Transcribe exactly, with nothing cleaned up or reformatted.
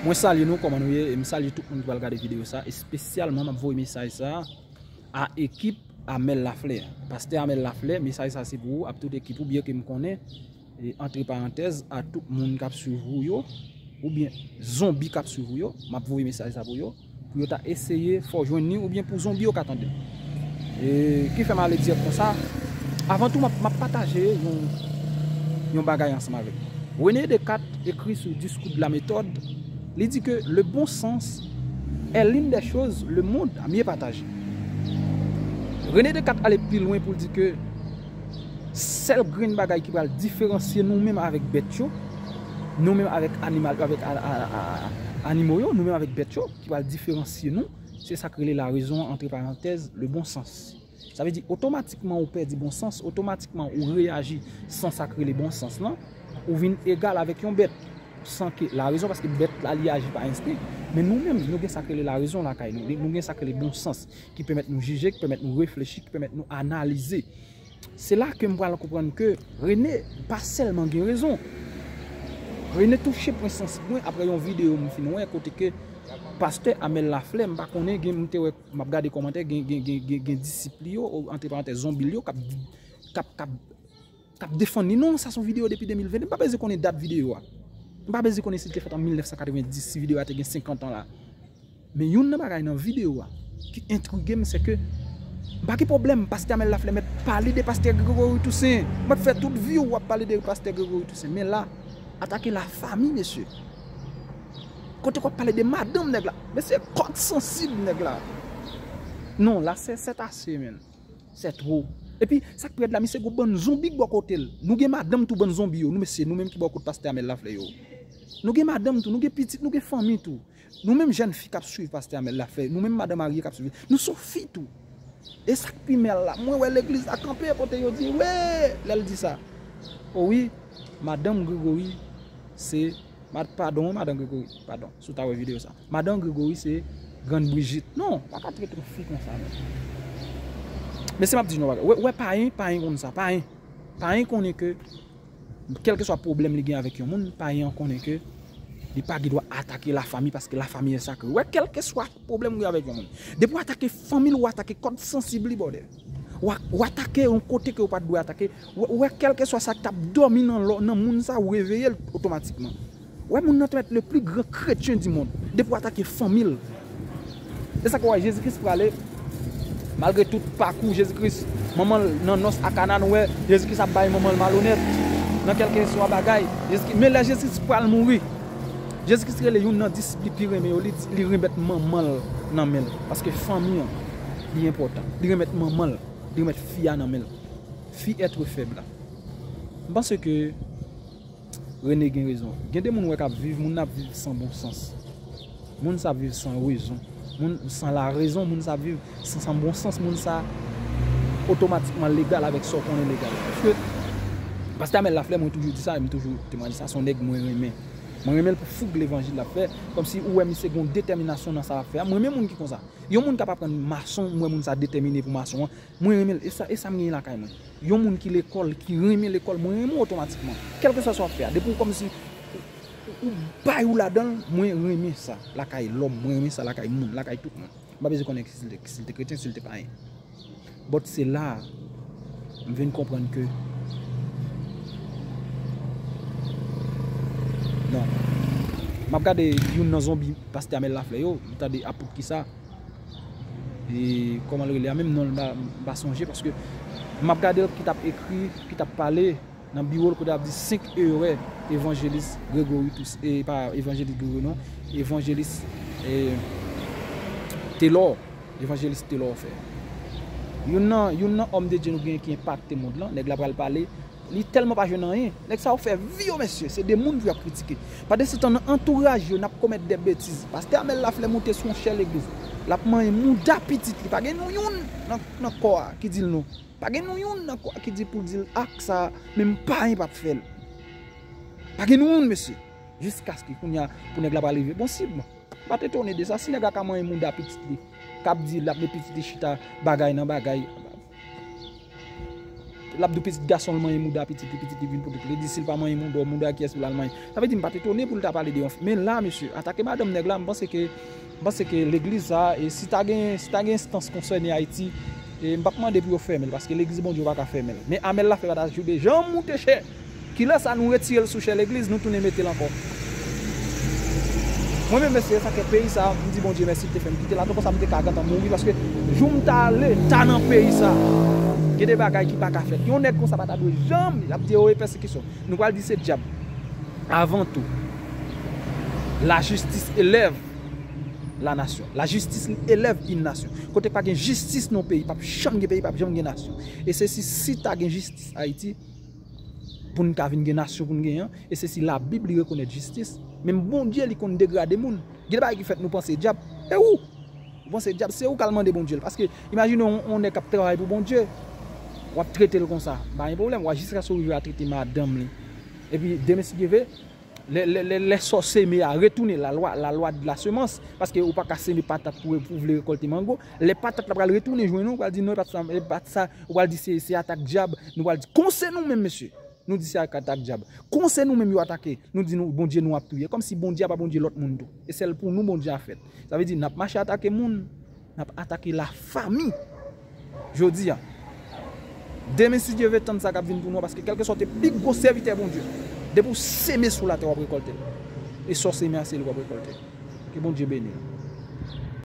Mwen salye nou, kòman nou ye? E m salye tout moun ki pral gade videyo sa. Espesyalman, m ap voye mesaj sa a ekip Amel Laflè. Pastè Amel Laflè, mesaj sa se pou ou, ak tout ekip ou, byen ke m konnen, e, antre parantèz, a tout moun k ap swiv ou yo, oubyen zonbi k ap swiv ou yo, m ap voye mesaj sa pou yo, pou yo ta eseye fè w jwenn li, oubyen pou zonbi yo ka tande l. E ki fè m ale dirèk konsa, avan tou, m ap, m ap pataje yon, yon bagay ansanm avèk nou. René Descartes ekri sou Discours de la méthode, li di ke le bon sens est l'une des choses le monde a mieux partagé. René Descartes ale pi lwen pou l di ke sèl grenn bagay ki pral diferansye nou menm avèk bèt yo, nou menm avèk animal, avèk a, a, a, a, animo yo, nou menm avèk bèt yo, ki pral diferansye nou, se sa k rele larezon an, antre parantèz, le bon sens. Sa vle di, otomatikman ou pèdi bon sans, otomatikman ou reyaji san sa k rele bon sans lan, ou vin egal avèk yon bèt, san ke larezon, paske bèt la, li aji pa ensten. Men nou menm, nou gen sa k rele larezon lakay nou. Nou gen sa k rele bon sans, ki pèmèt nou jije, ki pèmèt nou reflechi, ki pèmèt nou analize. Se la ke m pral konprann ke René pa sèlman gen rezon. René touche pwen sansib mwen apre yon videyo m fin wè kote ke pastè Amel Laflè, m pa konnen, gen, m te wè, m ap gade kòmantè, gen, gen, gen, gen, gen disip li yo, o, antre parantèz, zonbi l yo, k ap, k ap, k ap, k ap defann li. Non, sa se yon videyo depi de mil venn. M pa bezwen konnen dat videyo a. M pa bezwen konnen si l te fèt an mil nèf san katrevenndis, si videyo a te gen senkant an la. Men youn nan bagay nan videyo a ki entrige m, se ke m pa gen pwoblèm, pastè Amel Laflè mèt pale de pastè Gregory Toussaint. Mèt fè tout vi w w ap pale de pastè Gregory Toussaint. Men la, atake lafanmi, mesye. Kote w ap pale de madanm nèg la. Mesye, kòd sansib nèg la. Non, la se, c'est assez, men. C'est trop. Epi, sa k pi rèd la, misye gon bann zonbi k bò kote l. Nou gen madanm tou, bann zonbi yo. Nou, mesye, nou menm ki bò kot pastè Amel Laflè yo. Nou gen madanm tou, nou gen pitit, nou gen fanmi tou. Nou menm jèn fi k ap swiv pastè Amel Laflè, nou menm madan marye k ap swiv, nou se fi tou. E sa k pi mal la, mwen wè legliz la kanpe kote yo di, wi, lè l di sa. O wi, madanm Gregory se, mad-, padon, madanm Gregory, padon, si w ta wè videyo sa. Madanm Gregory se grann Brijit. Non, pa ka trete yon fi konsa, men. Men si m ap di nou yon bagay, wè, wè, payen, payen konn sa, payen. Payen konnen ke kèlkeswa pwoblèm li gen avèk yon moun, payen an konnen ke li pa gen dwa atake lafanmi, paske lafanmi est sacrée. Wè, kèlkeswa pwoblèm ou gen avèk yon moun, depi w atake fanmi l, ou atake kòd sansib li, bòdè. W a-, w atake yon kote ke w pa t dwe atake. Wè, wè, kèlkeswa sa k t ap dòmi nan lò, nan moun sa, ou reveye l otomatikman. Wè, moun nan te mèt le pli gran kretyen di mond. Depi w atake fanmi l. E sa k wè Jezi Kris prale, malgre tout pakou Jezi Kris, manman l nan nòs a Kana, nou wè Jezi Kris ap bay manman l malonèt nan kèlkeswa bagay. Jezi Kris, men lè Jezi Kris pral mouri, Jezi Kris rele youn nan disip li pi renmen yo, li di, li remèt manman l nan men l. Paske fanmi an, li enpòtan. Li remèt manman l, li remèt fi a nan men l. Fi èt fèb la. M panse ke René gen rezon. Gen de moun wè k ap viv, moun nan ap viv san bon sans. Moun sa ap viv san rezon. Moun san larezon, moun sa ap viv san, san bon sans, moun sa otomatikman legal avèk sa w konnen legal. Paske pastè Amel Laflè, mwen toujou di sa, e m toujou temwaye sa, se yon nèg mwen renmen. Mwen renmen l pou foug levanjil l ap fè, kòmsi ou wè misye gen yon detèminasyon nan sa l ap fè a. Mwen renmen moun ki konsa. Yon moun k ap aprann mason, m wè moun sa detèmine pou mason an. Mwen renmen l, e sa, e sa m genyen lakay mwen. Yon moun ki lekòl, ki renmen lekòl, mwen renmen w otomatikman. Kèlkeswa sa w ap fè a, depi w kòmsi ou, ou, ou bay ou ladan l, mwen renmen sa lakay lòm, mwen renmen sa lakay moun, lakay tout moun. M pa bezwen konnen si l te, si l te kretyen, si l te payen. But se la a, m vin konprann ke, non. M ap gade youn nan zonbi pastè Amel Laflè yo, m tande apot kisa. E kòman l rele a menm, non l m pa, m pa sonje, paske m ap gade l ki t ap ekri, ki t ap pale nan biwo l kote l ap di cinq erreurs evanjelis Gregory Tous-, e pa evanjelis Gregory non, evanjelis, e, Telor, evanjelis Telor fè. Youn nan, youn nan òm de Dye nou genyen ki enpakte mond lan, nèg la pral pale, li tèlman pa jwenn anyen. Nèg sa yo fè vi yo, mesye. Se de moun pou y ap kritike. Pandansetan, nan antouraj yo, n ap komèt de betiz. Pastè Amel Laflè moute sou yon chè legliz. L ap manyen mouda pitit li. Pa gen nou youn nan, nan kò a ki di l non. Pa gen nou youn nan kò a ki di pou l di l ak sa, menm payen p ap fè l. Pa gen nou youn, mesye. Jiskaske kounye a, pou nèg la pral rive. Bon, si, bon. M pa t etone de sa. Si nèg la ka manyen mouda pitit li, k ap di l ap met pitit li chita bagay nan bagay. L ap di w pitit gason l manyen mouda pitit li, pitit li vin pote pou legliz. Si l pa manyen mouda w, mouda kiyès pou l al manyen? Sa vle di, m pa t etone pou l ta pale de yon fi. Men la, mesye, atake madanm nèg la, m panse ke, m panse ke legliz sa, e si ta gen, si ta gen enstans konsène Ayiti, e m p ap mande pou yo fèmen l, paske legliz Bondye yo pa ka fèmen l. Men Amèl la fè pa ta jwe de janm moute chè. Kilè sa nou retire l sou chè legliz, nou tounen mete l ankò. Mwen menm, mesye, sa k fè peyi sa, m di Bondye mèsi, l te fè m kite l atò, konsa m te ka gentan mouri, paske jou m ta ale, ta nan peyi sa, gen de bagay ki pa ka fèt. Yon nèg konsa pa ta dwe janm, l ap di yo e pèsekisyon. Nou pral di se dyab. Avan tou, la justice élève la nation. La justice élève une nation. Kote pa gen jistis nan peyi, p ap janm gen peyi, p ap janm gen nasyon. E se si, si ta gen jistis Ayiti, pou n ka vin gen nasyon pou n genyen an, e se si Labib li rekonèt jistis. Menm Bondye li konn degrade moun. Gen de bagay ki fèt nou panse dyab. E ou? Ou panse dyab, se ou k al mande Bondye l. Paske imajine yon, yon nèg k ap travay pou Bondye, w ap trete l konsa. Pa gen pwoblèm, w a jiskaske w rive a trete madanm li. Epi demen si Dye ve, lè, lè, lè, lè sa w seme a retounen, la loi, la loi de la semence, paske ou pa ka seme patat pou, pou vle rekòlte mango. Lè patat la pral retounen jwenn ou, ou pral di non, e pa t sa, e pa t sa, ou pral di se, se atak dyab, nou pral di konse nou menm, mesye. Nou di se atak dyab. Konse nou menm yo atake, nou di nou, Bondye nou ap touye. Kòmsi Bondye a pa Bondye lòt moun tou. E sèl pou nou Bondye a fèt. Sa vle di, n ap mache atake moun, n ap atake lafanmi. Jodi a, demen, si Dye ve, tann sa k ap vin pou nou an, paske kèlkeswa w te pi gwo sèvitè Bondye, depi w seme sou latè, w ap rekòlte l. E sa w seme a, se li w ap rekòlte. Ke Bondye beni w.